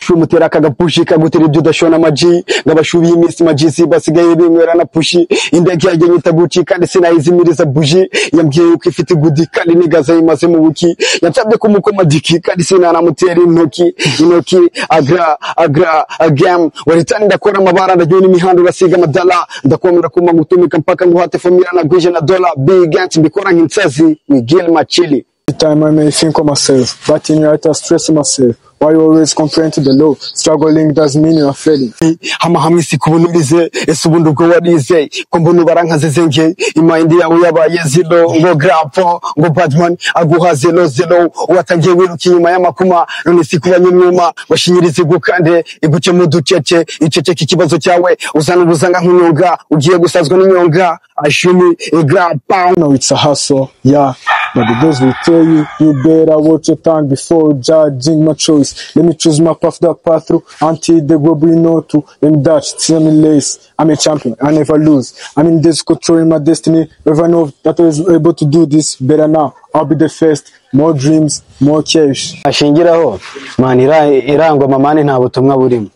Shumutera akagapushi kagutera ibyo udashona amaji, ngabashubiye iminsi majisi basigaye binywera na pushi. Indege yanjye nyita Gucci kandi sinayizimiriza buji. Yambwiye yuko ifite gudi kandi nigaza yimaze mu buki. Yansabye kumukoma diki kandi sinanamutera intoki intoki. Agra agra agam waritani, ndakora amabara, ndajya n'imihanda urasiga amadala, ndakomera kuma gutumika mpaka nguhate famira na gwije na dola. Big gangs mbikora nk'insazi, Miguel Machili. Time I may think of myself, but in reality I stress myself. Why you always complain to the low? Struggling doesn't mean you are failing. Hama hamwe si kubunurize. Ese ubundi ubwo warize ko mbona ubarankaze? Imayindi yawe yabaye zero, ngo grapo ngo badman aguha zero zero. Watangiye wiruka inyuma y'amakuma, none si kuba nyumwuma washinyirize gukande iguce mu ducece. Iceceke ikibazo cyawe, uzana ubuzanga nk'inyonga, ugiye gusazwa n'inyonga ashumi igrapa. No, it's a hustle, yeah. But those will tell you, you better watch your tongue before judging my choice. Let me choose my path, that path through until the globe we know to. Let me dash, see me lace. I'm a champion, I never lose. I'm in this controlling my destiny. Ever know that I was able to do this better now. I'll be the first. More dreams, more cash. Ashingiraho man, irangoma man, nta butumwa burimo.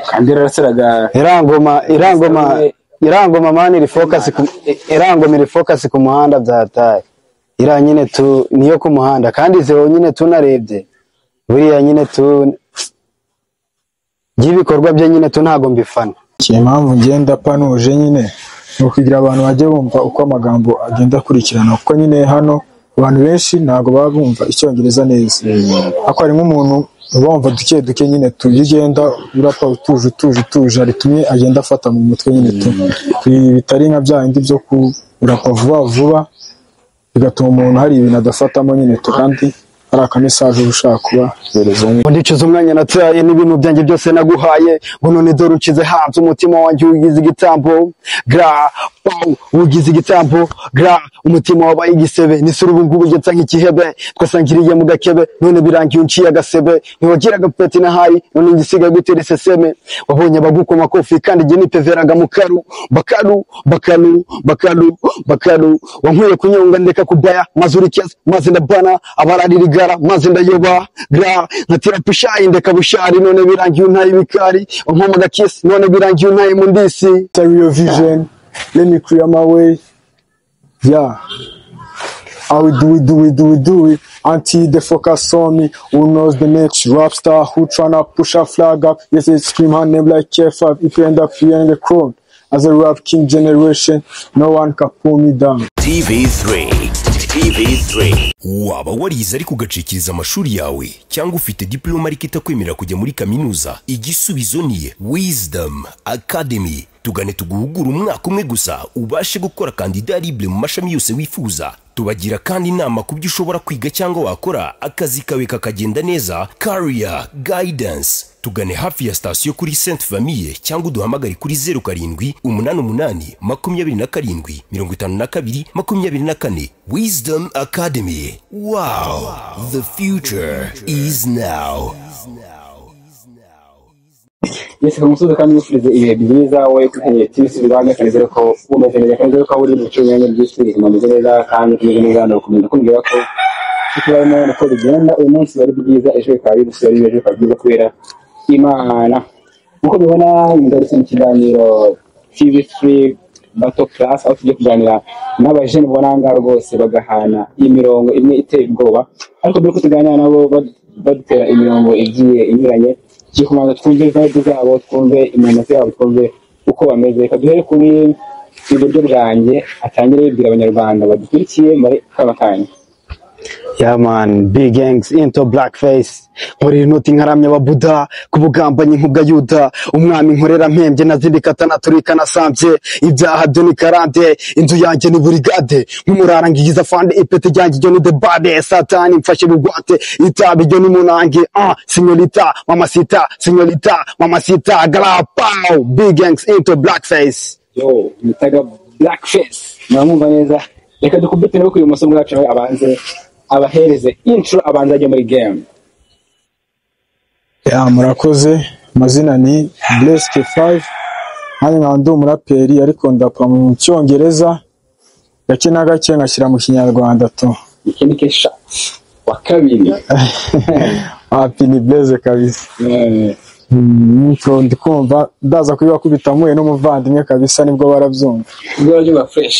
Kandi yarasiraga. Irangoma man iri focus ku irangoma, iri focus ku muhanda byataye. Iriya nyine tu niyo ku muhanda, kandi zero nyine tunarebye buriya nyine tu by'ibikorwa bye nyine tu ntago mbifana. Impamvu ngenda panuje nyine ni ukugira abantu bajye bumva uko amagambo agenda akurikirana, kuko nyine hano abantu benshi ntabwo baba bumva icyongereza neza, ariko hari nk'umuntu uba wumva duke duke nyine tu. Iyo ugenda urapa utuje utuje utuje, hari tumwe agenda afata mu mutwe nyine tu, bitari nka bya bindi byo kurapa vuba vuba bigatuma umuntu hari ibintu adafatamo nyine tu, kandi hari akamessage uba ushaka kubahereza. Ngo ndicuza umwanya nataye n'ibintu byanjye byose naguhaye, ngo none dore unshize hanze, umutima wanjye ugize igitambo gra pow, ugize igitambo gra, umutima wabaye igisebe nisura. Ubu ngubu nsa nk'ikihebe twasangiriye mu gakebe, none birangiye unciye agasebe. Ntiwagiraga peti nahayi, none ngisigaye gutera iseseme. Wabonye abagukoma kofi kandi jye nipeveraga mu karu bakaru bakaru bakaru bakaru. Wankwiye kunyonga ndeka kubaya, maze urikeza maze ndabana abararira igara maze ndayoba gra, nkatira pushayi ndeka bushari, none birangiye untaye ibikari. Wankoma agakisi, none birangiye untaye mu ndisi. Carry your vision. Let me clear my way. Yeah. I will do it, do it, do it, do it until they focus on me. Who knows the next rap star who tryna push a flag up? Yes, they scream her name like K5. If you end up here in the crown, as a rap king generation, no one can pull me down. TV3 TV3. Waba warize ariko ugacikiriza amashuri yawe, cyangwa ufite diploma ariko itakwemerera kujya muri kaminuza? Igisubizo ni Wisdom Academy. Tugane tuguhugura umwaka umwe gusa, ubashe gukora candidat libre mu mashami yose wifuza. Tubagira kandi inama ku byo ushobora kwiga cyangwa wakora akazi kawe kakagenda neza, career guidance. Tugane hafi ya sitasiyo kuri Sainte Famille, cyangwa uduhamagare kuri 0788 27 52 24. Wisdom Academy, wow, the future is now. Yes, umusozi kandi wifurize ibihe byiza wowe kuri TV Rwanda. Kanizere ko umeze neza, kanizere ko uri mu cyumweru byinshi, ubuzima bumeze neza kandi umeze neza. Ndakomeza kumbwira ko tubarimo uko bigenda. Uyu munsi bari byiza, ejo bikaba biri, ejo bikaba byiza kubera Imana. Nk'uko mubibona, ngarutse mu kiganiro TV3 Battle Class, aho tugiye kuganira n'abajene ubona aha ngaha rwose bagahana imirongo imwe iteye ubwoba. Ariko mbere yuko tuganira nabo badutera imirongo igiye inyuranye, tugiye kubanza twumve vibe zabo, twumve iminota yabo, twumve uko bameze. Reka duhere kuri iburyo bwanjye, atangire yibwira abanyarwanda badukurikiye muri kano kanya. Yeah man, big gangs into blackface. Nkorera inoti nkaramya ababuda, ku bugambanyi nk'ubwa Yuda. Umwami nkorera mpembye, nazindika naturika nasambye. Ibyaha byo ni karande, inzu yanjye ni burigade. Nk'umurara ngigiza fande, ipeti ryanjye ryo ni the bade. Satani mfashe bugwate, itabi ryo ni munange. Ah, señorita, mamacita, señorita, mamacita, galapao. Big gangs into blackface. Yo nitaga blackface, muramwumva neza. Reka dukubite nawe ku ibumoso bwacu, nawe abanze abahereze intro, abanze ajye muri game. Ya, murakoze. Amazina ni Bless K5, nanjye nkaba ndi umuraperi, ariko ndapa mu cyongereza gake na gake ngashyira mu kinyarwanda tu. Iki ni kesha wa kabiri. Happy ni blaze kabisa. Intro ndi kumva ndaza kubibakubita mpuye n'umuvandimwe kabisa, nibwo barabyumva. Ubwo barabyumva fresh.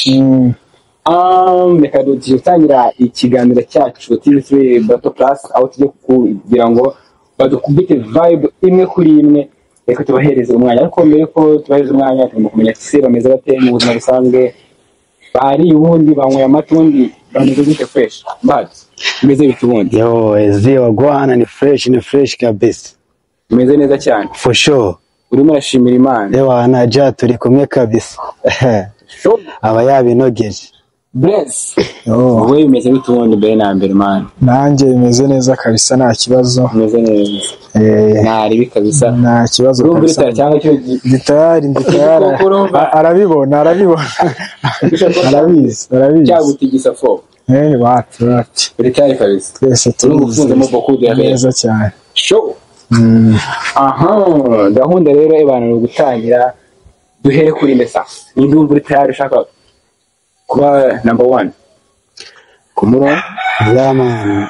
Reka tugiye gutangira ikiganiro cyacu TV3 Battle Plus, aho tugiye kugira ngo badukubite vibe imwe kuri imwe. Reka tubahereze umwanya, ariko mbere ko tubahereza umwanya tugomba kumenya se bameze bate mu buzima busanzwe, bari ubundi banyweye amata, ubundi bameze gute fresh? Bad bimeze bite ubundi? Yo, ezi wagwana, ni fresh, ni fresh kabisa. Bimeze neza cyane. For sure. Urimo urashimira Imana. Ewa na ja turi kumwe kabisa. Aba yabinogeje. Bless. Yo. Wowe bimeze bite ubundi mbere na mbere, man? Nanjye bimeze neza kabisa, nta kibazo. Bimeze neza. Ntaribi kabisa. Nta kibazo Urumva kabisa. uri cyangwa cyo Ndi tayari, ndi tayari. Urumva? Arabibona, arabibona, arabizi, arabizi. Cyagutigisa fo. Wapi, wapi. Uri tayari kabisa. Twese Urumva ufunzemo tubizi beaucoup de rêves. neza cyane. Show. Aha, gahunda rero ibana ni ugutangira duhere kuri ndesa. Ninde wumva uri tayari ushaka kuba number 1? Kumuro? Yeah man.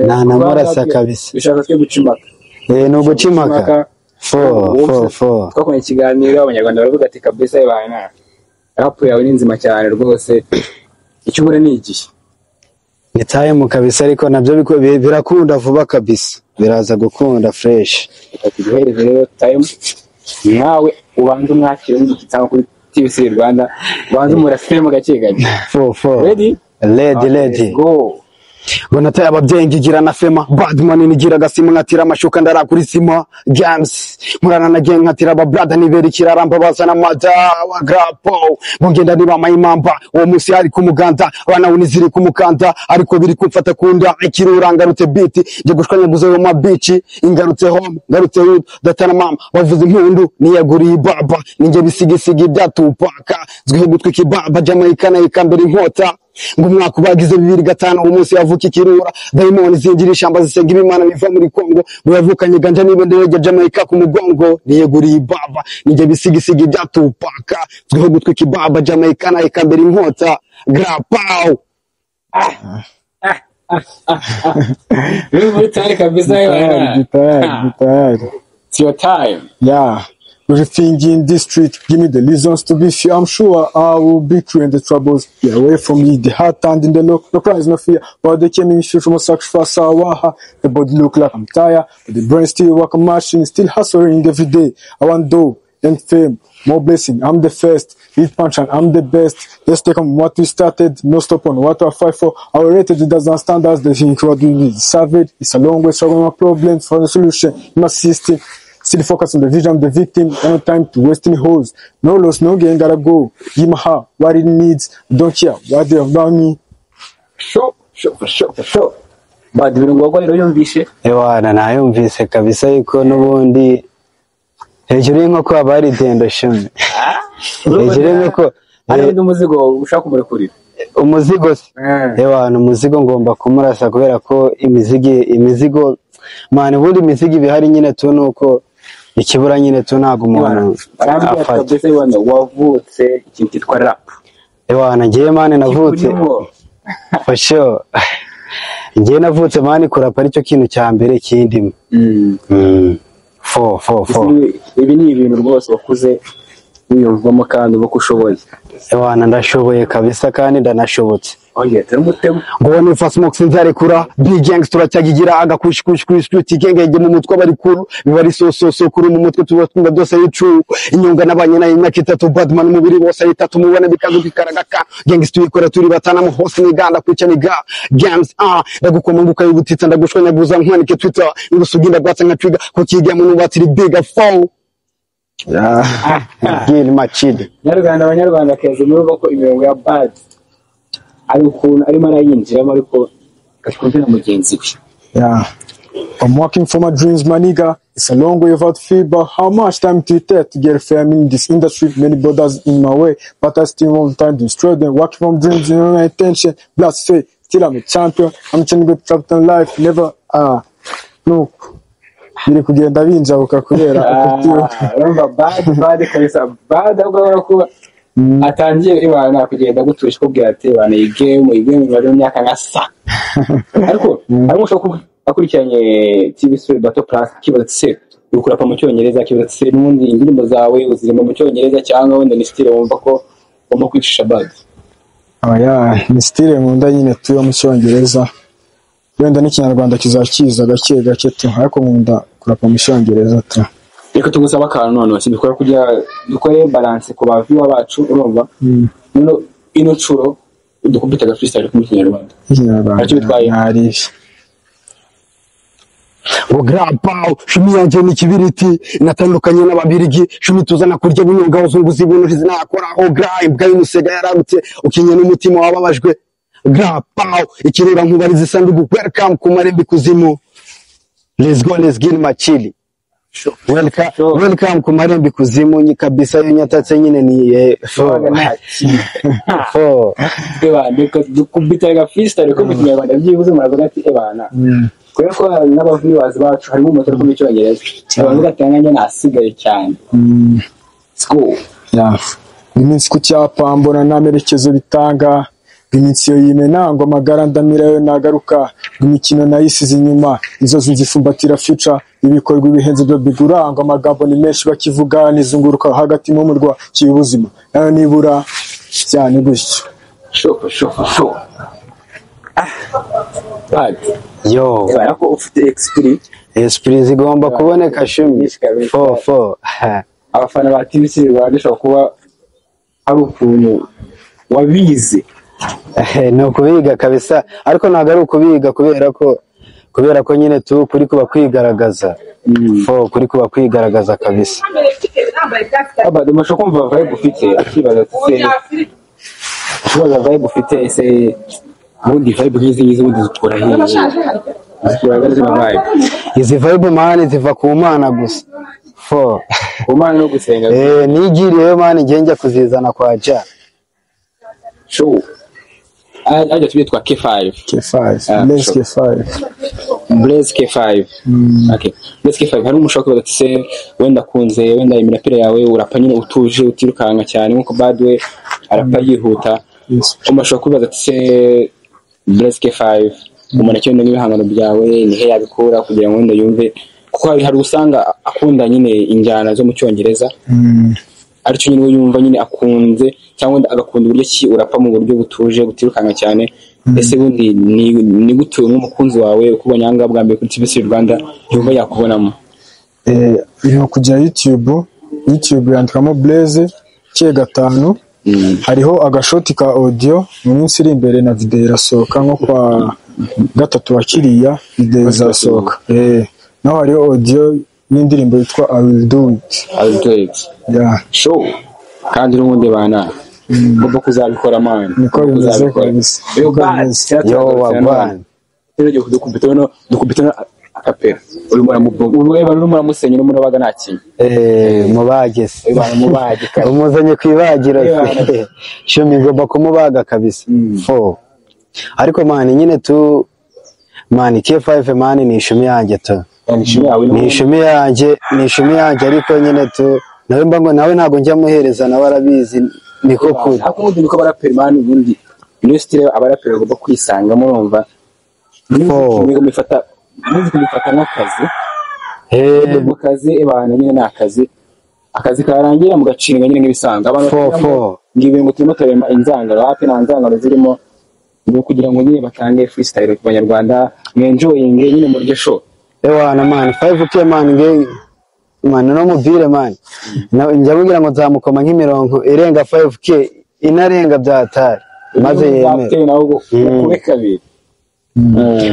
Na namurasa kabisa. Ushaka twe guca impaka. Ni uguca impaka. Four, four, four. Twakoranye ikiganiro, abanyarwanda baravuga ati kabisa ibana rap yawe ni nzima cyane rwose. Icyo ubura ni igihe. Ni time kabisa, ariko nabyo birakunda vuba kabisa. Biraza gukunda fresh. Reka tuguhereze rero time, nawe ubanze umwakire n'umushyitsi kuri TVC Rwanda, ubanze umurasire gake gake. Four, four. Ready? Ready, ready. Let's go. Ngo nataye ababyeyi ngigira na fema, badman nigira agasima, nkatira amashuka ndara kuri sima games, nkorana na gang nkatira ababrada nibera ikiraramba bazana amada wa grapo, ngo ngenda niba mayimamba uwo munsi hari ku muganda, abana uniziri ku mukanda, ariko biri kumfata kunda ikirura ngarutse beat njye gushwanyaguza yo mabici, ingarutse home, ngarutse hood, data na mama bavuze impundu, niyaguriye ibaba ninjye bisigisigi bya Tupac, zwiho gutwika ibaba Jamaica na ikambere inkota. Ngo umwaka ubagize 2005 umunsi yavuka ikirura, dayimoni zingira ishamba zisenga ibimana biva muri Kongo, ngo yavukanye ganja n'ibendera rya Jamaica ku mugongo, niyeguriye ibaba ninjye bisigisigi bya Tupac, zwiho gutwika ibaba Jamaica na ikambere inkota grapau. Urumva uri tayari kabisa. Tayari, tayari, tayari. It's your time. Yeah. Everything in this street, give me the reasons to be fear. I'm sure I will be through in the troubles. Be away from me, the heart and in the look. No cries, no fear. But they came in shoot from a sacrifice. The body look like I'm tired, but the brain still work a machine, still hustling every day. I want dough and fame, more blessing. I'm the first, lead punch and I'm the best. Let's take on what we started, no stop on what I fight for. Our rated it doesn't stand as the think what we need. Savage, it's a long way solving my problems for the solution. My system. Still focus on the vision of the victim. No time to waste any holes. No loss, no gain, gotta go. Give my heart what it needs. Don't care what they have done me. Show, show, show, show. Bad ibirungo wagwa rero yumvishe. Ewana nayumvise kabisa, yuko n'ubundi hejuru y'inkoko haba hari idendo shumi. Hejuru y'inkoko Hari undi umuzigo ushaka kumurekurira. Umuzigo se? Ewana umuzigo ngomba kumurasa kubera ko imizigo man, ubundi imizigo ibihari nyine tu nuko ikibura nyine tu ntago umuntu Arambwira afata. kabisa ibana wavutse ikintu cyitwa rap. Ewana ngiye man navutse. Kikurimo. For sure. Ngiye navutse man kurapa aricyo kintu cya mbere kindimo. Four, four, four. Ibi ni ibintu rwose wakuze wiyumvamo kandi uba ushoboye. Ewana ndashoboye kabisa kandi ndanashobotse. Oye, turamutema. Ngo ni fast smoke sinzarekura, big gangs turacyagigira agakushi kushi kushi kushi genge mu mutwe bari kuru biba ari so so so kuri mu mutwe tuba twumva byose ari true. Inyunga nabanye nayo imyaka 3 badman umubiri wose ari 3 mubona bikazo bikaragaka gangs tuyikora turi batana mu hose niganda kwica niga games ndagukoma nguka yubutitsa ndagushwanyaguza nkwanike Twitter ngusuginda gwatsa nka trigger kukiga mu nubatiri big four. Gil Machide. Nyarwanda abanyarwanda keze murumva ko imirongo ya bad ari ukuntu arimo arayinjiramo ariko gatwumve na mugenzi we. Yeah. I'm working for my dreams, my nigga. It's a long way without fear, but how much time do it take to get fame in this industry? Many brothers in my way, but I still want time to destroy them. Working from dreams, you know my intention. Blast say, still I'm a champion. I'm trying to get trapped in life. Never, no. Biri kugenda binjabuka kubera Urumva bad bad kabisa bad ahubwo urabona ko atangiye ibana kugenda gutusha kubwira ati ibana iyi game bari mu myaka nka sa ariko harimo ushobora akurikiranye TV3 Battle Plus akibaza ati se uri kurapa mu Cyongereza, akibaza ati se n'ubundi indirimbo zawe uzirimo mu Cyongereza cyangwa wenda ni style wumva ko ugomba kwicisha bad? Oya, ni style nkunda nyine tuyo mu Cyongereza, wenda n'Ikinyarwanda kizakiza gake gake tu, ariko nkunda kurapa mu Cyongereza tu. Reka tugusaba akantu noneho, si dukora kugira dukore balance ku ba viewer bacu, urumva? Noneho ino nshuro dukubita aga freestyle mu Kinyarwanda. Ikinyarwanda. Ntacyo bitwaye. Ntari. Ngo grapa shumi yanjye ni kibiriti, natandukanye n'Ababirigi, shumi tuzana kurya bunyobwa, abazungu zibuntu ntizinakoraho. Gra imbwa y'umusega yararutse ukinye n'umutima wababajwe. Gra pow ikirura nkubariza isanduku. Welcome ku marembo ikuzimu. Let's go, let's get machili. Welcome, welcome ku marembo ikuzimu nyi kabisa. Yo nyatatse nyine ni four four. Ebana, reka dukubita aga freestyle ko mu Kinyarwanda byibuze muravuga ati ebana, kubera ko hari n'aba viewers bacu harimo umuntu uri mu Cyongereza bavuga ati nanjye nasigaye cyane. Let's go. Ya. Iminsi ku cyapa mbona nta merekezo bitanga, iminsi yo yimena ngo amagara ndamira yo nagaruka, imikino nayisize inyuma, inzozi nzifumbatira future, ibikorwa ibihenze byo bigura, ngo amagambo ni menshi bakivuga, nizunguruka hagati mu murwa cy'ubuzima nayo nibura cyane gutyo. Sho sho sho, ah bad. Yo. Ebana, ko ufite esprit. Esprit zigomba kuboneka, shumi four four. Abafana ba TVC bagashobora kuba hari ukuntu wabize. Ni ukubiga kabisa, ariko ntabwo ari ukubiga kubera ko nyine tu kuri kuba kwigaragaza fo kuri kuba kwigaragaza kabisa. Aba ushobora kumva vibe ufite, akibaza ati se ukibaza vibe ufite, ese ubundi vibe nk'izi ngizi ubundi zikura hehe, zikura hehe zino vibe? Izi vibe man ziva ku Mana gusa fo. Umwana no gusenga. Eh, nigiriyeyo man, ngiye njya kuzizana kwa Ja. Show ajya tujye twa K5. K5. Ah, Blaze. Sure. K5. Blaze K5. Okay, Blaze K5, hari umuntu ushobora kubaza ati se wenda akunze wenda imirapire yawe, urapa nyine utuje, utirukanka cyane nkuko Badwe arapa yihuta. Yes. Umuntu ashobora kubaza ati se Blaze K5 umuntu akeneye n'ibihangano byawe ni he yabikura kugira ngo wenda yumve, kuko hari usanga akunda nyine injyana zo mu Cyongereza, aricyo nyine we yumva nyine akunze, cyangwa wenda agakunda uburyo ki urapa mu buryo butuje butirukanka cyane. Ese bundi ni gute nk'umukunzi wawe ukubonye aha ngaha bwa mbere kuri TVC Rwanda yumva yakubonamo? Ni ukujya YouTube yandikamo Blaze K 5, hariho agashoti ka audio. Mu minsi iri imbere na video irasohoka, nko kwa gatatu wa kiriya video izasohoka. Naho hariho audio y'indirimbo yitwa I Will Do It. I'll do it. Yeah. Show kandi n'ubundi bana ngomba kuzabikora man. Niko bimeze Kuzabikora. kabisa. Yo, Niko bad. bimeze. Yo, wagwan. Rero dukubita no dukubita no akapera, urimo uramubonga, ureba urimo uramusenya, urimo urabaga nta kintu. Eh, mubage se. Urimo uramubage kabisa. Umuzanye ku ibagiro. Yeah. Shumi ngomba kumubaga kabisa fo. Ariko man nyine tu man, K5 man ni ishumi yanjye tu. Ishumi yawe. Ni ishumi yanjye, ni ishumi yanjye, ariko nyine tu nawe mba ngo nawe ntabwo njya muhereza, nawe arabizi niko kuri. Ariko ubundi niko abaraperi man, ubundi niyo style abaraperi bagomba kwisangamo, urumva? Oh. Music mufata nk'akazi. Eh. Mu kazi ebana nyine ni akazi, akazi karangira mugacinga nyine nk'ibisanzwe abantu Fo, bakagira ngo fo. ngo ibintu ngo turimo turarema inzangano, hafi nta nzangano zirimo, ni ukugira ngo nyine batange freestyle ku Banyarwanda, mwenjoyinge nyine murye show. Ewana man, 5K man, nge man no mubire man. Njya mubwira ngo nzamukoma nk'imirongo irenga 5K, inarenga byatari maze yemere. Uzapfe nawe ukube kabiri.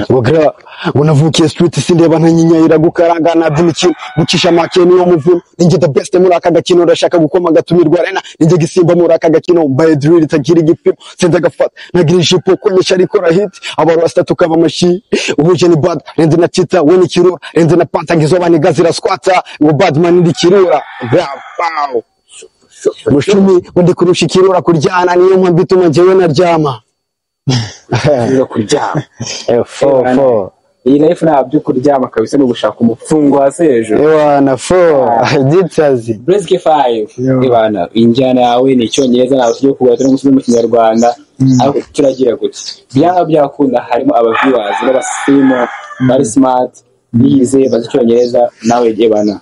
Ngo gra ngo navukiye street sindeba ntanyinya iragukaranga naby'imikino gucisha make niyo muvuno, ninjye the best muri aka gakino, ndashaka gukoma gatumirwa arena, ninjye gisimba muri aka gakino, mbaye drill itagira igipimo, sinzi agafata nagira ijipo konesha rikora hit, abarasta tukaba amashi uhuje ni bad renze na chita we ni kirura renze na panta ngizo baniga zirasquata ngo bad man ndi kirura gra pow mushumi ngo ndi kurusha ikirura kuryana, niyo mpamvu ituma njyewe naryama. Uza kuryama. Fo fo. Iyi life nta byo kuryama kabisa, ni ugushaka umufungo hasi hejuru. Ewana fo details. Blaze K5. Yo. Ibana injyana yawe ni Icyongereza, ntabwo tugiye kugura turi gusubiza mu Kinyarwanda. Ariko turagira gutya, byanga byakunda harimo aba viewers b'abasirimu bari smart, bize, bazi icyongereza. Nawe bana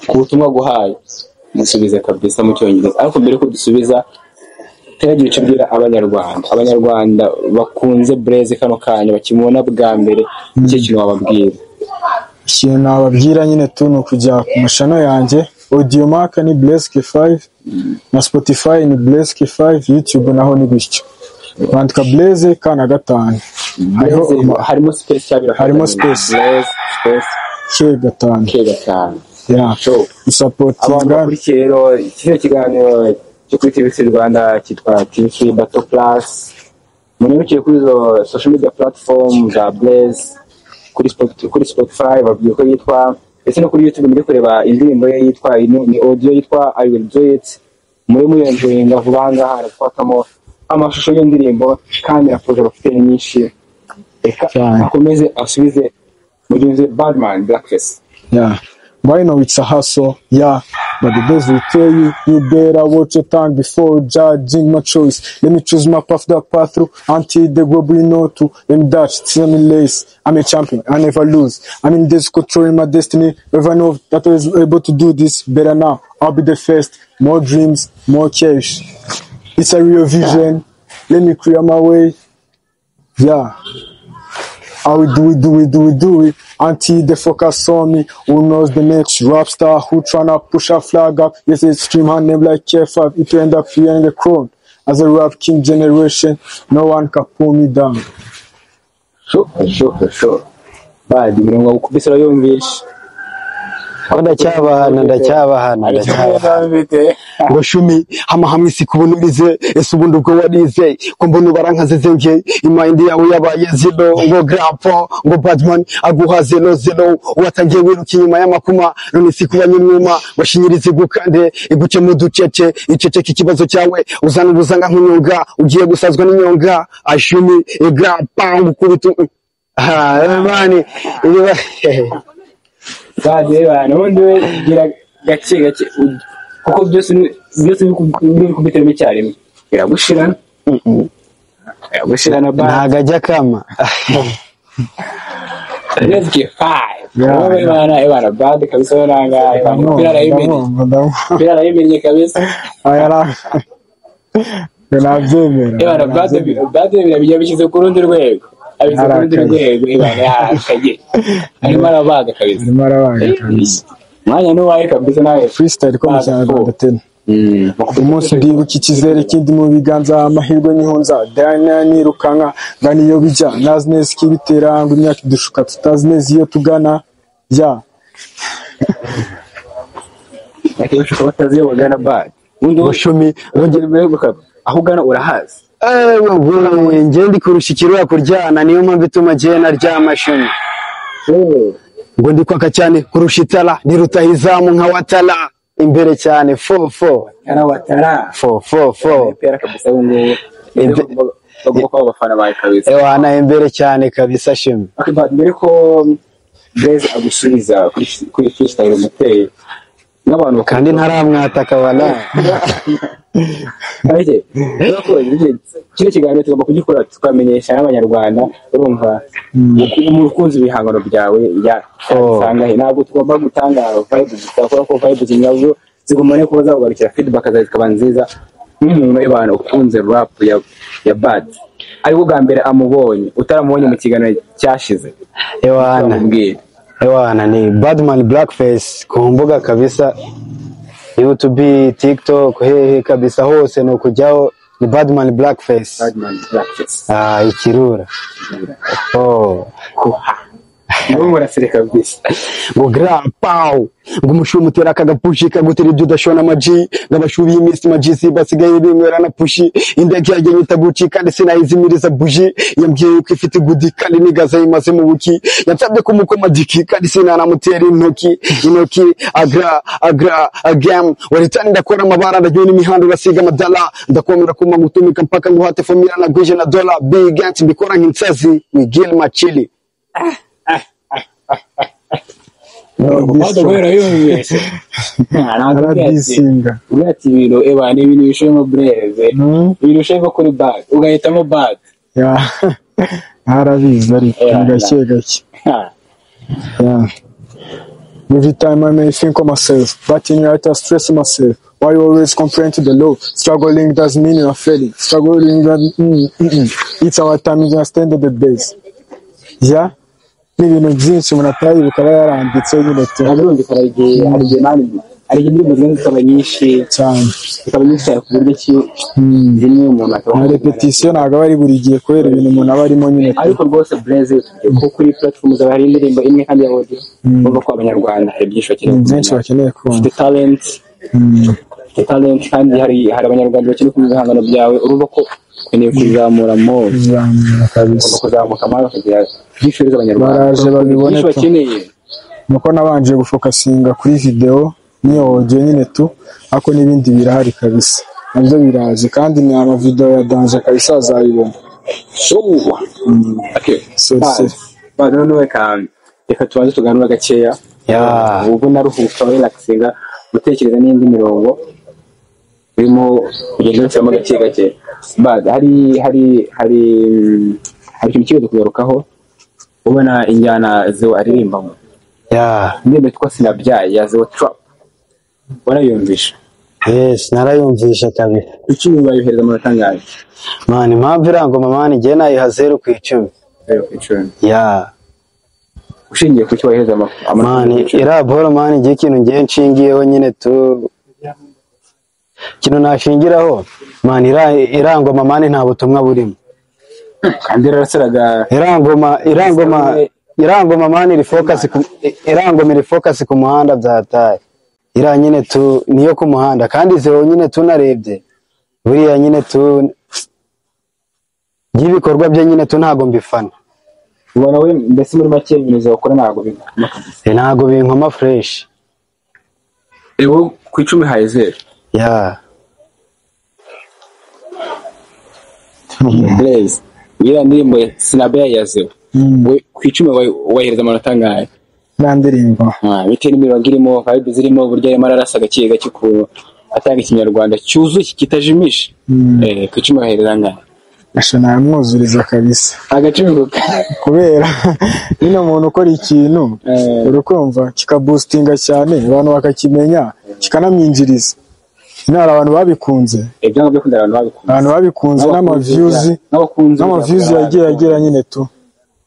ku butumwa guhaye musubize kabisa mu cyongereza. Ariko mbere ko dusubiza, turagira icyo ubwira abanyarwanda bakunze Blaise kano kanya bakimubona bwa mbere. Icyo kintu wababwira? Ikintu nababwira nyine tu ni ukujya ku ma channel yanjye. Audiomack ni Blaise K5, na Spotify ni Blaise K5, YouTube naho ni gutyo, bandika Blaise K na 5 hariho. Blaise, harimo space cyangwa? Harimo space. Blaise space K 5. K 5. Yeah. Sure. Abantu Usupportinga. bakurikiye rero kino kiganiro cyo kuri TV Rwanda cyitwa TV Battle Plus, munyarukiye kuri izo social media platform za Blaise, kuri Spotify babwiye ko yitwa, ndetse no kuri YouTube muri kureba indirimbo ye yitwa, ni audio yitwa "I Will Do It". Muri muyenjoyinga vuba aha ngaha arafatamo amashusho y'indirimbo, kandi na projet bafite ni nyinshi. Reka Cyane. akomeze asubize mugenzi we Badman Blackface. Yeah. But you know it's a hustle, yeah. But the best will tell you, you better watch your tongue before judging my choice. Let me choose my path, that path through until the globe we know to. Let me dash, let me lace. I'm a champion, I never lose. I'm in this controlling my destiny. Never know that I was able to do this better now. I'll be the first. More dreams, more cash. It's a real vision. Let me clear my way. Yeah. I will do it, do it, do it, do it until they focus on me. Who knows the next rap star who tryna push a flag up? Yes, it's stream her name like K5. It will end up here in the crown. As a rap king generation, no one can pull me down. Sure. Bad imirongo gukubise urayumvisha? Ko ndacyabahana, ndacyabahana, ndacyabahana. Ngo shumi hama hamwe isi kubona urize. Ese ubundi ubwo warize ko mbona ubarankazize nge i mind yawe yabaye zero? Ngo grappo, ngo badman aguha zero zero. Watangiye wiruka inyuma y'amakuma, none si kuba nyumwuma washinyirize igukande iguce mu ducece. Iceceke ikibazo cyawe uzana ubuzanga nk'unyonga ugiye gusazwa n'inyonga. Ashumi grappa ngukubita. Ah man, ibi Bad bana, ubundi we gira gake gake, kuko byose byose bikubiteramo icyarimwe biragushirana, biragushirana bad. Ntago ajya kama. Let's get five. Wowe bana, bana bad kabisa, we nanga umupira arayimenye. Ndamwumva, ndamwumva. Umupira arayimenye kabisa. Aya nabyemera. Bana bad, bad bishyize ku rundi rwego, abishyize ku rundi Arakaye. rwego. Bana yarakaye, arimo arabaga kabisa. Arimo arabaga kabisa. Umwanya n'uwawe kabisa nawe. Freestyle ko mu Kinyarwanda tena. Umunsi ndibuka ikizere kindi mu biganza, amahirwe nihunza dana nirukanka ngana iyo bijya, ntazi neza ikibitera ngo imyaka idushuka tutazi neza iyo tugana ya. Akenshi ukaba batazi iyo bagana bad. Ubundi Ngo shumi. Aho ugana urahazi? Ewe, njye ndi kurusha ikirura kuryana, niyo mpamvu ituma njye naryama shumi. Ngo ndi kwaka cyane kurusha itara, ndi rutahizamu nka Watara, imbere cyane fo fo. Tara Watara. Fo fo fo. Pera kabisa ubu ngubu bagomba kuba abafana bawe kabisa. Ewana, imbere cyane kabisa shimi. Okay, but mbere ko Blaise agusubiza kuri freestyle umuteye n'abantu Kandi ntaramwataka wala. Okay. Kino kiganiro tugomba kugikora tukamenyesha n'abanyarwanda, urumva, umukunzi ibihangano byawe ya Oh. usanga he. Ntabwo tugomba gutanga vibe gusa, kubera ko vibe nazo zigomba no kuba zakugarukira, feedback zawe zikaba nziza. Nk'umuntu w'abantu ukunze rap ya Bad, ariko bwa mbere amubonye, utaramubonye mu kiganiro cyashize, Ewana. uramubwira? Ewana, ni Badman Blackface ku mbuga kabisa, YouTube, TikTok, hehe kabisa, hose ni ukujyaho ni Badman Blackface. Badman Blackface. Ah, ikirura. Oh. Niwe murasire kabisa. Ngo grandpa, ngo umushubi umutera akagapushi kagutera ibyo udashona amaji, ngo abashubi y'iminsi majisi basigaye binywera na pushi. Indege yanjye nyita guci kandi sinayizimiriza buji. Yambwiye yuko ifite gudi kandi nigaza yimaze mu buki. Yansabye kumukoma diki kandi sinanamutera intoki intoki. Agra agra agam waritani, ndakora amabara, ndajya n'imihanda urasiga amadala, ndakomera kuma gutumika mpaka nguhate famira na gwije na dola big ant, mbikora nk'insazi Miguel Machili. Bado guhera yumvise Aradisinga. Ati ibintu eba ni ibintu bishemo breze, ibintu bishemo kuri bad ugahitamo bad. Ya arabizi ariko gake gake. Yeah. Every time I may think of myself, but in reality I stress myself. Why you always complain to the low? Struggling doesn't mean you are failing. Struggling doesn't It's our time is stand at the base. Yeah. Ni ibintu byinshi umuntu atayibuka aba yaranditse nyine tu. Birumvikana igihe hari igihe mani hari igihe indirimbo zigenda zikaba nyinshi cyane. Zikaba nyinshi cyane ku buryo ki zimwe umuntu ataba Na repetition ntabwo aba ari buri gihe kubera ibintu umuntu aba arimo nyine. Ariko rwose Blaze ko kuri platform zaba hari indirimbo imwe kandi ya audio. Urumva ko abanyarwanda hari byinshi bakeneye. Byinshi bakeneye kumva. Ufite talent. Ufite talent kandi hari abanyarwanda bakeneye kumva ibihangano byawe. Urumva ko ukeneye kuzamura more. Kuzamura kabisa. Kuzamuka amahoro kugira byinshi abanyarwanda. Baraje babibone. Byinshi bakeneye. Nuko nabanje gufokasinga kuri video niyo audio nyine tu, ariko n'ibindi birahari kabisa. Nabyo biraje kandi ni ama video ya danger kabisa azayibona. Sure. Okay. So ba none reka tubanze tuganura gakeya. Yeah. Ubwo naruhuka relaxinga gutekereza n'indi mirongo urimo kugenda usamo gake gake. But hari hari hari hari ikintu kibazo kugarukaho ubona injyana zo aririmbamo. Yeah. Indirimbo yitwa Sinabyaye ya Zeo Trap. Warayumvisha? Yes, narayumvisha kabisa. Icumi bayohereza amanota angahe? Man, impamvu irangoma man ngiye nayiha 0 ku 10. 0 ku 10. Yeah. Ushingiye ku cyo wahereza amanota? Man, iraboro man ngiye ikintu ngiye nshingiyeho nyine tu. Ikintu nashingiraho man irangoma man nta butumwa burimo. Kandi rarasaraga irangoma man iri focus ku irangoma iri focus ku muhanda byataye. Ira nyine tu niyo ku muhanda kandi Zeo nyine tunarebye buriya nyine tu y'ibikorwa bye nyine tu ntago mbifana. Ubona we mbese muri make ibintu bakora ntago binkoma kabisa. Ntago binkoma fresh. Ewo ku 10 haye 0. Yeah. Blaze. Ira ndirimbo Sinabyaye ya Zeo. We ku 10 wahereza amanota angahe? Ndirimbo. Bitewe n'imirongo irimo, vibe zirimo, uburyo arimo ararasa gake gake ku atanga ikinyarwanda cyuzuye kitajimisha. Ku 10 wahereza angahe? Asha namwuzuriza kabisa. Agaciro kubera nyine umuntu ukora ikintu urukumva kikaboostinga cyane abantu bakakimenya kikanamwinjiriza. Nyine hari abantu babikunze. Ibyango byo kunda abantu babikunze. Abantu babikunze n'ama views n'ama views yagiye agera nyine tu.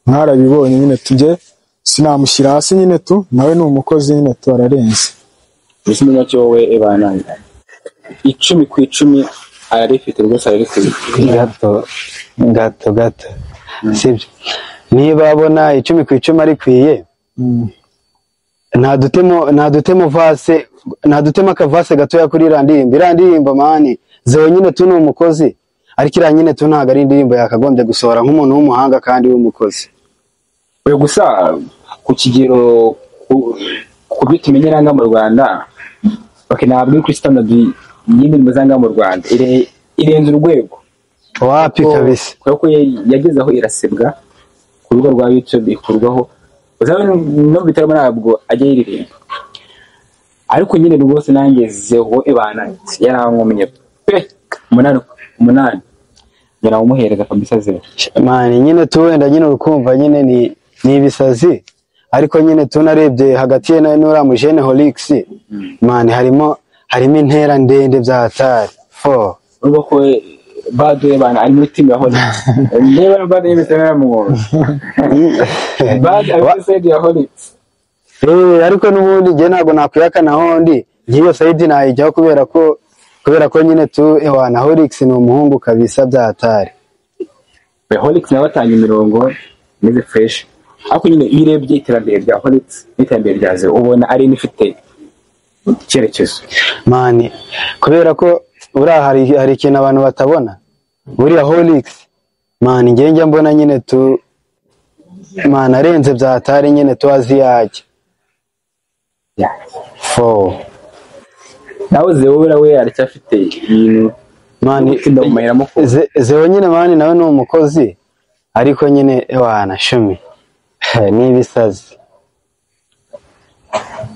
Mwarabibonye nyine tujye sinamushyira hasi nyine tu, nawe ni umukozi nyine tu ararenze. Mbese muri make wowe ebana 10 ku 10 ararifite rwose ararifite. Gato gato gato. Sibyo. Niba abona 10 ku 10 arikwiye. Nta dutemo vase, nta dutemo akavase gatoya kuri irandirimbo. Irandirimbo mani Zeo nyine tu ni umukozi. Ariko iriya nyine tu ntago ari indirimbo yakagombye gusohora nk'umuntu w'umuhanga kandi w'umukozi. Oya gusa ku kigero ku byo tumenyera nga mu Rwanda, okay ntabwo kuri standard y'indirimbo zanga mu Rwanda irenze urwego. Wapi kabisa. Kuko yageze aho irasebwa ku rubuga rwa YouTube ikurwaho. Uzabe no bitaramo ntabwo ajya yiririmba. Ariko nyine rwose nanjye Zeo ebana yarankomenye pe 8 8 ngira kabisa Zeo. Man nyine tu wenda nyine urukumva nyine ni ibisazi ariko nyine tunarebye hagati ye na Nura Mujene Holix. Man harimo intera ndende byatari 4. Urumva ko Bado ebana ari muri team ya Holix. Niba Bado yibitera mu Bado ari side ya Holix. Ariko n'ubundi ngiye ntago nakwihakana hondi ngiyo side nayijyaho kubera ko nyine tu ewana Holix ni umuhungu kabisa byatari. Holix nawe atanga imirongo imeze fresh. Ariko nyine iyo urebye iterambere rya Holix n'iterambere rya Zeo ubona ari n'ifite icyerekezo. Man kubera ko buriya hari ikintu abantu batabona. Buriya Holix man ngiye njya mbona nyine tu man arenze byatari nyine tu aziyajya. Yeah. 4. Nawe Zeo we aracyafite ibintu man Zeo nyine man nawe ni umukozi ariko nyine ewana shumi ni ibisazi.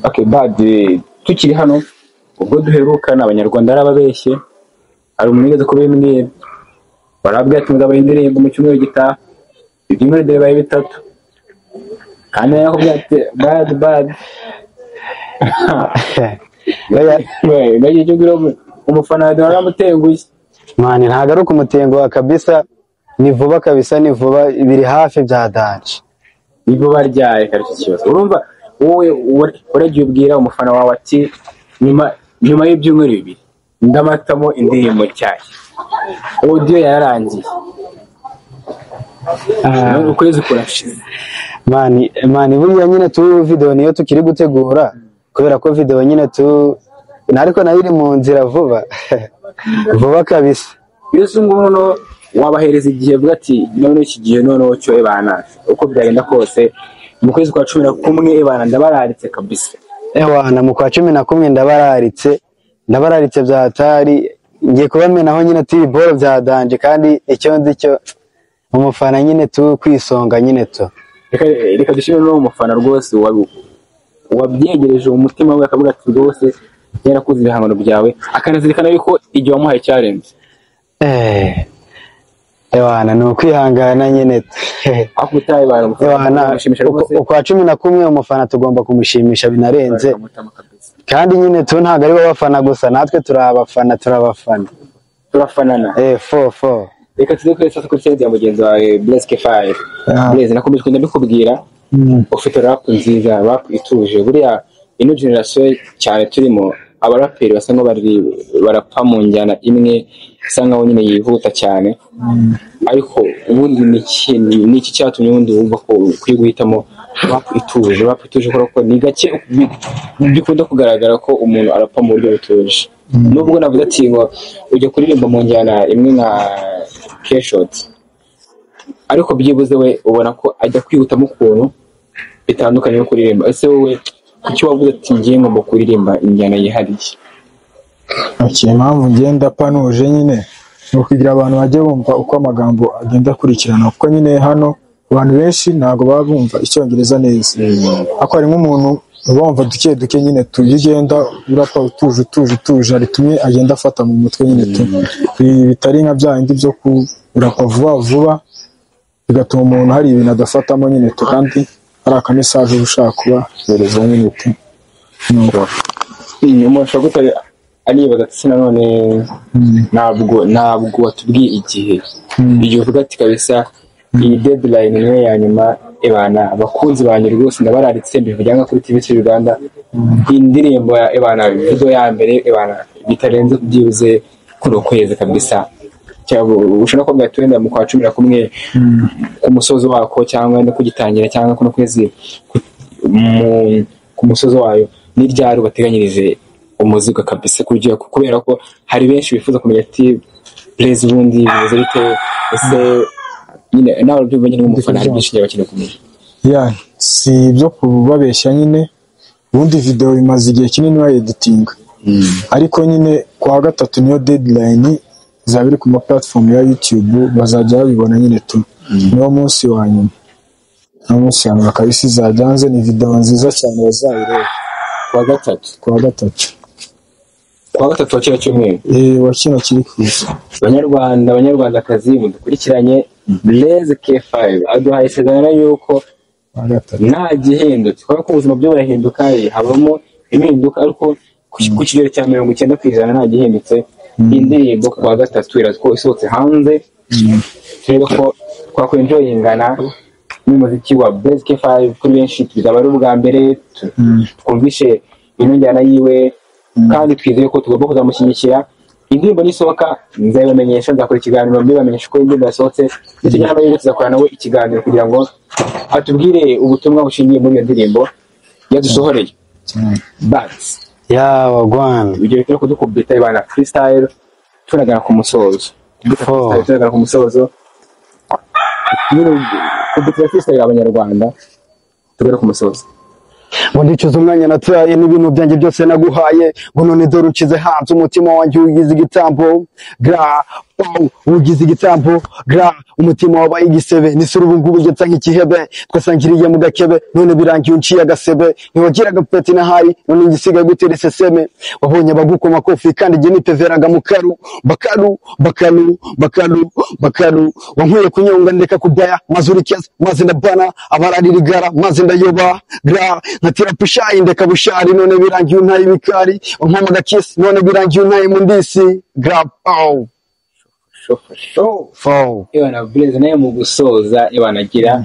Okay, bad. Tukiri hano, ubwo duherukana Abanyarwanda arababeshye, hari umuntu wigeze kubimbwira, barabwira ati muzabaha indirimbo mu cyumweru gitaha, ibyumweru bibaye 3, kandi nakubwira ati bad bad. Nagiye icyo ubwira umufana wawe waramutenguye. Man, ntabwo ari ukumutenguha kabisa, ni vuba kabisa, ni vuba, biri hafi bya danger. Ni vuba ryari kare iki kibazo? Urumva wowe uragiye ubwira umufana wawe ati nyuma y'ibyumweru 2 ndamatamo indirimbo nshyashya, audio yararangiye, ukwezi kurashize. Man, buriya nyine tu video niyo tukiri gutegura, kubera ko video nyine tu ariko nayo iri mu nzira vuba vuba kabisa. Yesu nguno wabahereza igihe bwa ati none iki gihe noneho cyo ebana uko byagenda kose mu kwezi kwa 11 ebana ndabararitse kabisa. Ewana mu kwa 11 ndabararitse, ndabararitse bya hatari, ngiye kubamenaho nyine tu ball bya danger, kandi icyo nzi cyo umufana nyine tu kwisonga nyine tu. Reka dushime no umufana rwose wabyegereje umutima we akavuga ati rwose yarakuze ibihangano byawe, akanazirikana yuko igihe wamuhaye challenge. Ewana ni ukwihangana nyine. Akutaye bana ewana ukwa 11 umufana tugomba kumushimisha binarenze, kandi nyine tu ntago ari bo bafana gusa, natwe turabafana, turabafana, turafanana. 4 Reka tuze kuri sasa kuri challenge ya mugenzi wawe Blaise K5. Blaise, nakomeje kugenda mbikubwira, ufite rap nziza, rap ituje. Buriya ino generation cyane turimo abaraperi basa nkaho barapa mu njyana imwe isa nkaho nyine yihuta cyane, ariko ubundi ni iki cyatumye ubundi wumva ko ukwiye guhitamo rap ituje? Rap ituje kubera ko ni gake bikunda kugaragara ko umuntu arapa mu buryo butuje. Nubwo navuze ati ngo ujya kuririmba mu njyana imwe nka K-Shot, ariko byibuze we ubona ko ajya kwihutamo ukuntu bitandukanye no kuririmba. Ese wowe kuki wavuze ati ngiye ngomba kuririmba injyana yihariye? Okay, impamvu ngenda panuje nyine ni ukugira abantu bajye bumva uko amagambo agenda akurikirana, kuko nyine hano abantu benshi ntabwo baba bumva icyongereza neza, ariko hari nk'umuntu bumva duke duke nyine tugenda urapa utuje utuje utuje, hari tumwe agenda afata mu mutwe nyine tu bitari nka bya bindi byo kurapa vuba vuba bigatuma umuntu hari ibintu adafatamo nyine tu, kandi hari aka message ushaka kubahereza nyine tu. Nuko umuntu ashobora gutari aribaza ati nanone ntabwo watubwiye igihe igihe uvuga ati kabisa iyi deadline niyo ya nyuma ebana abakunzi banyu rwose ndabararitse mbivuga nka kuri TV Uganda, indirimbo ya ebana video ya mbere ebana bitarenze byibuze kuri ukwezi kabisa, cyangwa ushobora kuvuga ati wenda mu kwa 11 ku musozo wako, cyangwa wenda kugitangira, cyangwa kuno kwezi ku musozo wayo, ni ryari bateganyirije umuzigo kabisa kugira, kubera ko hari benshi bifuza kumenya ati Blaise ubundi bimeze bite, ese nyine nawe ubyumva nyine nk'umufana hari byinshi bakeneye kumenya. Ya si ibyo kubabeshya nyine, ubundi video imaze igihe kinini bayeditinga, ariko nyine kwa 3 niyo deadline izaba iri ku ma platform ya YouTube, bazajya babibona nyine tu niwo munsi wa nyuma, niwo munsi wa nyuma kabisa izajya hanze. Ni video nziza cyane bazayireba kuwa 3. Kuwa 3 Kuwa 3 wa kino cyumweru, wa kino kiri kuza. Abanyarwanda, abanyarwandakazi mudukurikiranye, Blaise K5 aduhaye isezerano yuko nta gihindutse, kubera ko ubuzima byo burahinduka, habamo impinduka, ariko ku kigero cya 90% nta gihindutse. Indirimbo kuwa 3 iratwo isohotse hanze, turebe ko twakwenjoyingana n'umuziki wa Blaise K5. Kuri benshi bizaba ari ubwa mbere twumvishe ino njyana yiwe, kandi twizeye ko tugomba kuzamushyigikira. Indirimbo nisohoka nzabibamenyesha, nzakora ikiganiro mbibamenyesha ko indirimbo yasohotse, ndetse n'amahirwe tuzakora nawe ikiganiro kugira ngo atubwire ubutumwa bushingiye muri iyo ndirimbo yadusohoreye. But ya wagwan ibyo bitari kudukubita ibana freestyle tunagana ku musozo, tunagana ku musozo nyine kubita freestyle abanyarwanda tugera ku musozo. Ngo ndicuza umwanya nataye n'ibintu byanjye byose naguhaye, ngo none dore ukize hanze umutima wanjye ugize igitambo, gra Pow, ugize igitambo gra, umutima wabaye igisebe, nisura ubu ngubu ugetse nk'ikihebe, twasangiriye mu gakebe, none birangiye unciye agasebe, ntiwagiraga peti na hari, none ngisigaye gutera iseseme, wabonye abagukoma kofi kandi jye nipeveraga mu karu, bakaru, bakaru, bakaru, bakaru, wankwiye kunyonga ndeka kubaya, maze urikeza, maze ndabana, abararira igara, maze ndayoba, gra, nkatira pushayi ndeka bushari, none birangiye untaye ibikari, wampamaga kiss, none birangiye untaye mu ndisi, gra, pow. Show. Four. Ebana Blaze naye mu gusoza ebanagira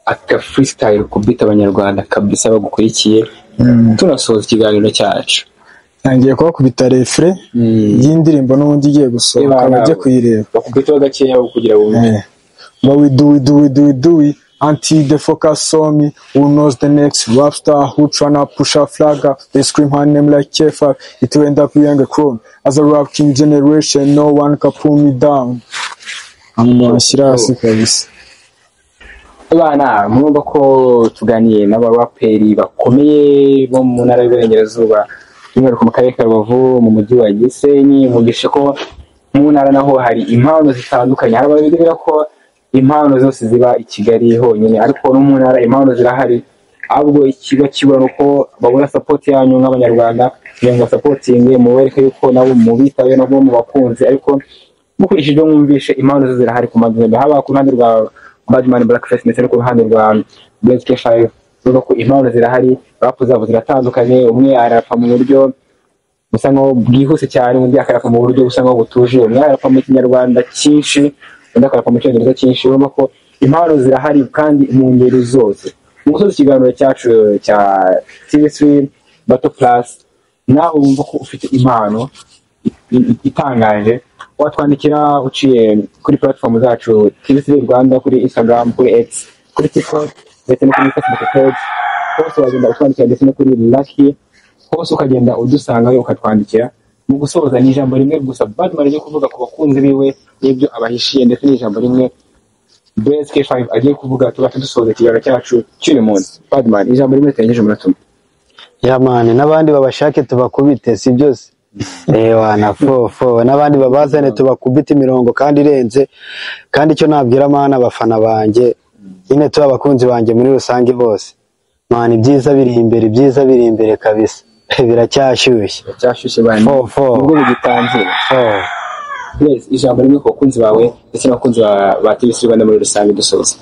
aka freestyle kubita abanyarwanda kabisa bagukurikiye, tunasoza ikiganiro cyacu. Ntangiye kubakubita refre y'indirimbo n'ubundi igiye gusohoka, Ebana, bajye kuyireba. Bakubitaho gakeya kugira bumve. But we do we do we do we do it until the focus on me. Who knows the next rap star who tryna push a flag up? They scream her name like Kefa. It will end up being a crown. As a rap king generation, no one can pull me down. Amushyira hasi kabisa. Abana mwumva ko tuganiye n'abaraperi bakomeye bo mu ntara y'Iburengerazuba, by'umwihariko mu karere ka Rubavu, mu mujyi wa Gisenyi. Mwumvishe ko mu ntara naho hari impano zitandukanye. Hari ababwira ko impano zose ziba i Kigali honyine, ariko no mu ntara impano zirahari, ahubwo ikiba kibura nuko babura support yanyu nk'abanyarwanda kugira ngo basapotinge, mubereke yuko nabo mubitaye nabo mubakunze. Ariko mukurikije ibyo mwumvishe, impano zo zirahari ku mazembe, haba ku ruhande rwa Badman Blackface ndetse no ku ruhande rwa Blaze K5. Urumva ko impano zirahari, rap zabo ziratandukanye. Umwe arapa mu buryo busa nkaho bwihuse cyane, undi akarapa mu buryo busa nkaho butuje, umwe arapa mu kinyarwanda cyinshi, undi akarapa mu cyongereza cyinshi. Urumva ko impano zirahari kandi mu ngeri zose. Mu gusoza ikiganiro cyacu cya TV3 Battle Plus, nawe wumva ko ufite impano itangaje, watwandikira uciye kuri platform zacu TV3 Rwanda, kuri Instagram, kuri X, kuri TikTok ndetse no kuri Facebook page. Hose wagenda utwandikira, ndetse no kuri Lucky hose ukagenda udusangayo ukatwandikira. Mu gusoza ni ijambo rimwe gusa Badman agiye kuvuga ku bakunzi biwe n'ibyo abahishiye, ndetse n'ijambo rimwe Blaze K5 agiye kuvuga, tuba dusoza ikiganiro cyacu cy'uyu munsi. Badman, ijambo rimwe turengeje umunota umwe. Ya mani, n'abandi babashake tubakubite, si byose. Ewana fo fo, n'abandi babazane tubakubite imirongo kandi irenze. Kandi icyo nabwira mana abafana banjye nyine, tuba abakunzi banjye muri rusange bose, mani ibyiza biri imbere, ibyiza biri imbere kabisa, biracyashyushye. Cyashyushye bane. Fo fo. Nibwo bigitangira. Fo. Blaze, ijambo rimwe ku bakunzi bawe ndetse n'abakunzi ba TV3 Rwanda muri rusange dusoza.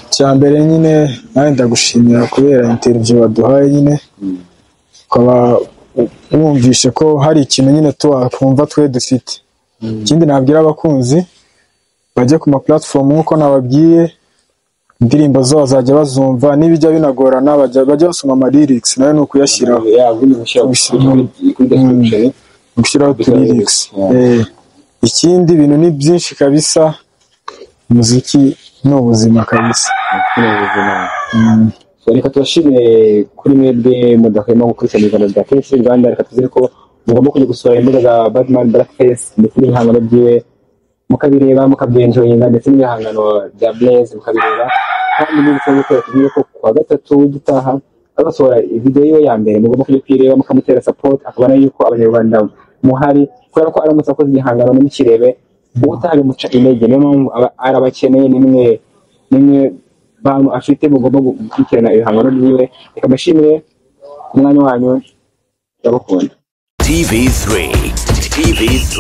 Icya mbere nyine nawe ndagushimira kubera interview waduhaye nyine, ukaba wumvishe ko hari ikintu nyine twumva twe dufite. Ikindi nabwira abakunzi, bajye ku ma platform nk'uko nababwiye, indirimbo zo bazajya bazumva, n'ibijya binagorana bajya basoma ama lyrics, nayo ni ukuyashyiraho. Ya, ubundi gushyira kuri description. Gushyiraho utu lyrics. Ikindi ibintu ni byinshi kabisa, umuziki ni ubuzima kabisa. Ni ubuzima. So, reka tubashimire kuri mwebwe mudahwema gukurikirana ibiganiro bya TV3 Rwanda. Reka tuzere ko mugomba kujya gusura imbuga za Badman Blackface ndetse n'ibihangano byiwe mukabireba, mukabyenjoyinga, ndetse n'ibihangano bya Blaze mukabireba. Kandi n'ibyo gukora, tubwire ko kuwa gatatu w'igitaha azasohora video yiwe ya mbere, mugomba kujya kuyireba mukamutera support, akabona yuko abanyarwanda muhari, kubera ko aramutse akoze igihangano ntimukirebe, ubutaha bimuca intege. Niyo mpamvu arabakeneye, nimwe nimwe bantu afite mugomba gukurikirana ibihangano byiwe. Reka mbashimire ku mwanya wanyu, ndabakunda. TV3, TV3.